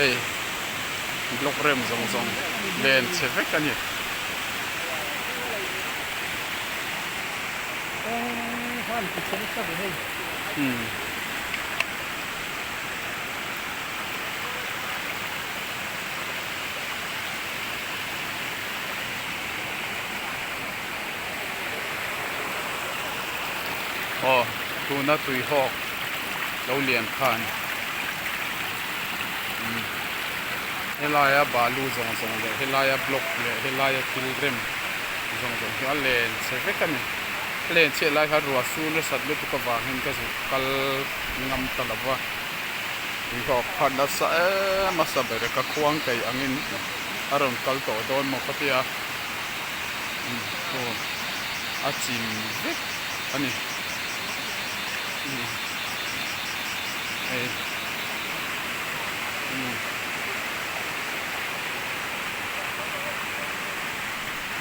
Hei block rem zawng zawng len chhe vek a ni. Aw tuna tuihawk lo lian khan umm helaia balu zawng zawng leh helaia block leh helaia thil rem zawng zawng hi a len chhe vek a ni a len chhiat lai khan ruah sur nasat lutuk avangin ka zuk kal ngam ta lo va tuihawk khan nasa em a sa ber ka khuang keih angin a rawn kal tawh dawn maw ka tia umm aw a chim vek a ni umm hei umm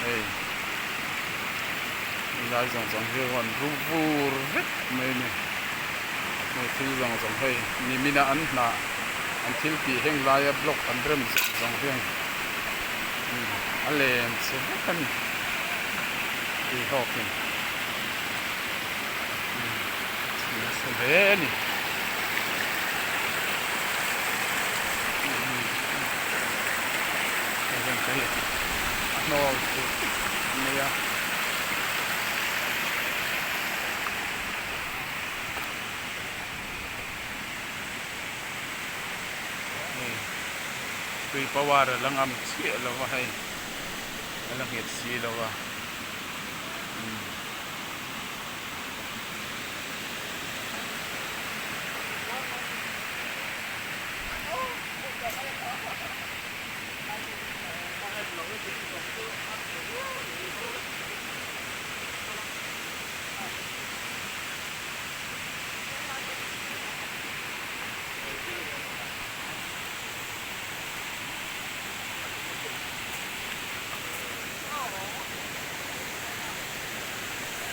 hei helai zawng zawng hi rawn ru vur vek mai a ni hei thil zawng zawng hei nimina an hnah an thil tih heng laia block an rem zawng zawng hian a len chhe vek a ni tui hawkin a nasa hle a ni. A hnawl thei mai a. Hei tui power a la ngam chiah lo a hei a la nghet si lo a umm.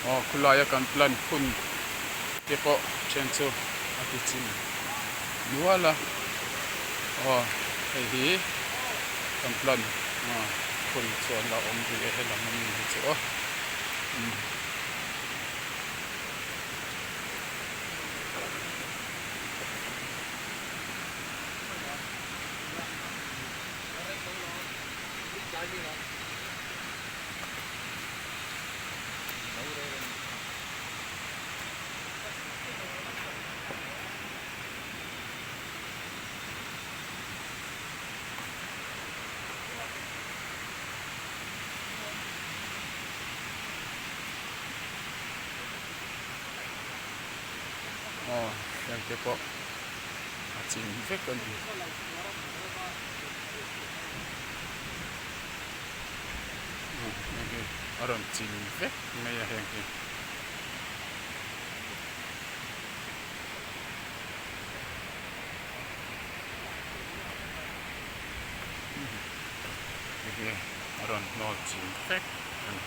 Aw khulaia kan plan phun te pawh then chu a ti chim nual a aw hei hi kan plan phun chuan la awm rih e helam ami hi chu aw. Aw heng te pawh a chim vek a ni. Aw heng hi a rawn chim vek mai a heng hi. Hei hi a rawn hnawl chim vek a ni.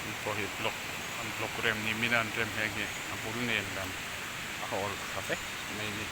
Hei pawh hi block an block rem ni min an rem heng hi a bul nen lam a hawl tha vek mai a ni.